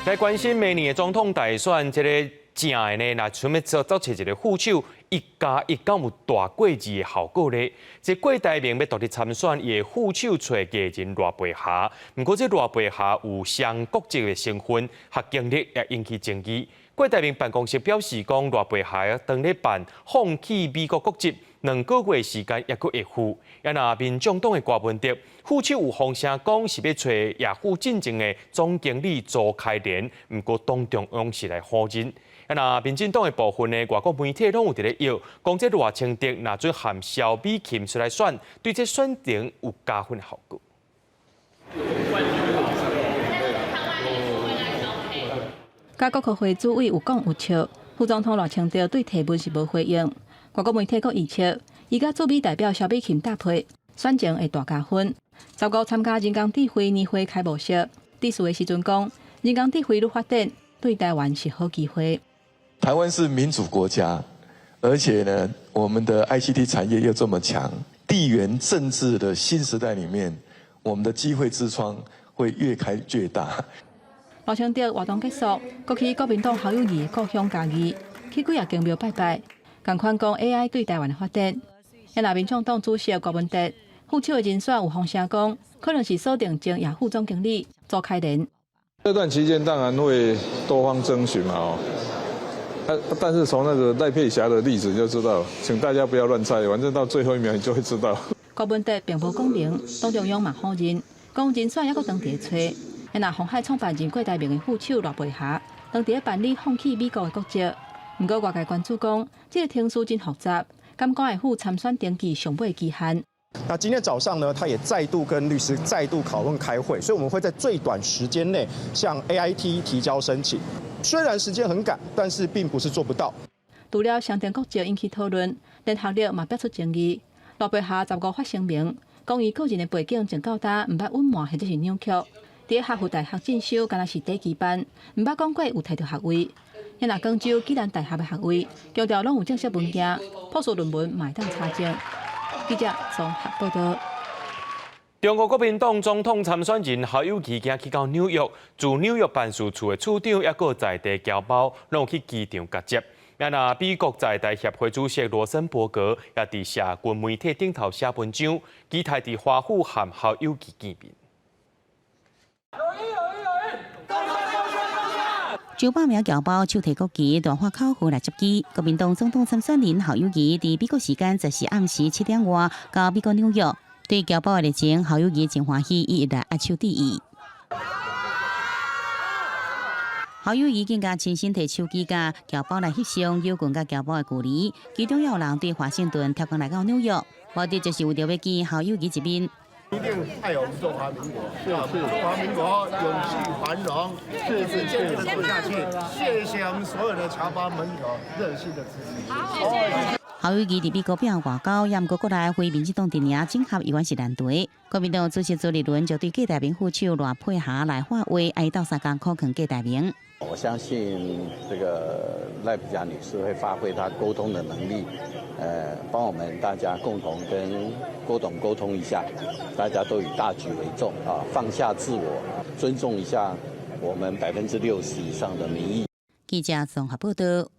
來關心明年的總統大選，這个正的呢，若想欲做做揣一个副手，一加一敢有大過二的效果咧？這郭台銘欲獨立參選，伊的副手揣藝人賴佩霞，毋過這賴佩霞有雙國籍的身份，學經歷也引起爭議。郭台銘辦公室表示講，賴佩霞當咧辦放棄美國國籍，2個月時間猶閣會赴。啊若民眾黨的柯文哲副手有風聲講是欲揣雅虎進前的總經理鄒開蓮，毋過黨中央是來否認。啊若民進黨的部分呢，外國媒體攏有佇咧臆，講這賴清德若準和蕭美琴出來選，對這選情有加分效果。佮國科會主委有講有笑，副總統賴清德對提問是無回應。外國媒體閣預測，伊佮駐美代表蕭美琴搭配，選情會大加分。15參加人工智慧年會開幕式，致辭的時陣講，人工智慧愈發展，對台灣是好機會。台灣是民主國家，而且呢，我們的 ICT 產業又這麼強，地緣政治的新時代裡面，我們的機會之窗會越開越大。賴清德活動結束，閣去國民黨侯友宜的故鄉嘉義，去幾仔間廟拜拜，仝款講 AI 對台灣的發展。若民眾黨主席柯文哲副手的人選有風聲講，可能是鎖定前雅虎總經理鄒開蓮。這段期間當然會多方徵詢嘛，哦，但是從那個賴佩霞的例子就知道，請大家不要亂猜，反正到最後一秒你就會知道。柯文哲並無講明，黨中央嘛否認，講人選猶閣當佇咧揣。若鴻海創辦人郭台銘的副手賴佩霞，當佇咧辦理放棄美國的國籍。毋過外界關注講，這个程序真複雜，敢趕會赴參選登記上尾期限。那今天早上呢，他也再度跟律師再度討論開會，所以我們會在最短時間內向 AIT 提交申請。雖然時間很趕，但是並不是做不到。除了雙重國籍引起討論，連學歷嘛表出爭議。賴佩霞15發聲明，講伊個人的背景從到今毋捌隱瞞或者是扭曲。佇哈佛大學進修，敢若是短期班，毋捌講過有提著學位。若廣州暨南大學的學位，強調攏有正式文件，博士論文嘛會當查證。記者綜合報道。中國國民黨總統參選人侯友宜今去到紐約，駐紐約辦事處的處長，抑閣在地僑胞，攏有去機場共接。啊，美國在台協會主席羅森伯格也佇社群媒體頂頭寫文章，期待佇華府和侯友宜見面。友誼友誼，900名僑胞手提國旗，大喊口號來接機。國民黨總統參選人侯友宜佇美國時間14暗時7點外到美國紐約，對僑胞的熱情，侯友宜真歡喜，伊一來握手致意。侯友宜更加親身提手機佮僑胞來翕相，友近佮僑胞的距離。其中有人對華盛頓特工來到紐約，目的就是為著欲見侯友宜一面。一定愛我們中華民國，是是，中華民國永續繁榮，一直堅定的做下去。謝謝我們所有的僑胞們友熱心的支持。好，謝謝。侯友宜佇美國拼外交，也毋過國內非民進黨陣營整合猶原是難題。國民黨主席朱立倫就對郭台銘副手賴佩霞來喊話，愛鬥相共苦勸郭台銘。我相信這個賴佩霞女士會發揮她溝通的能力，幫我們大家共同跟郭董溝通一下，大家都以大局為重啊，放下自我，尊重一下我們60%以上的民意。記者綜合報道。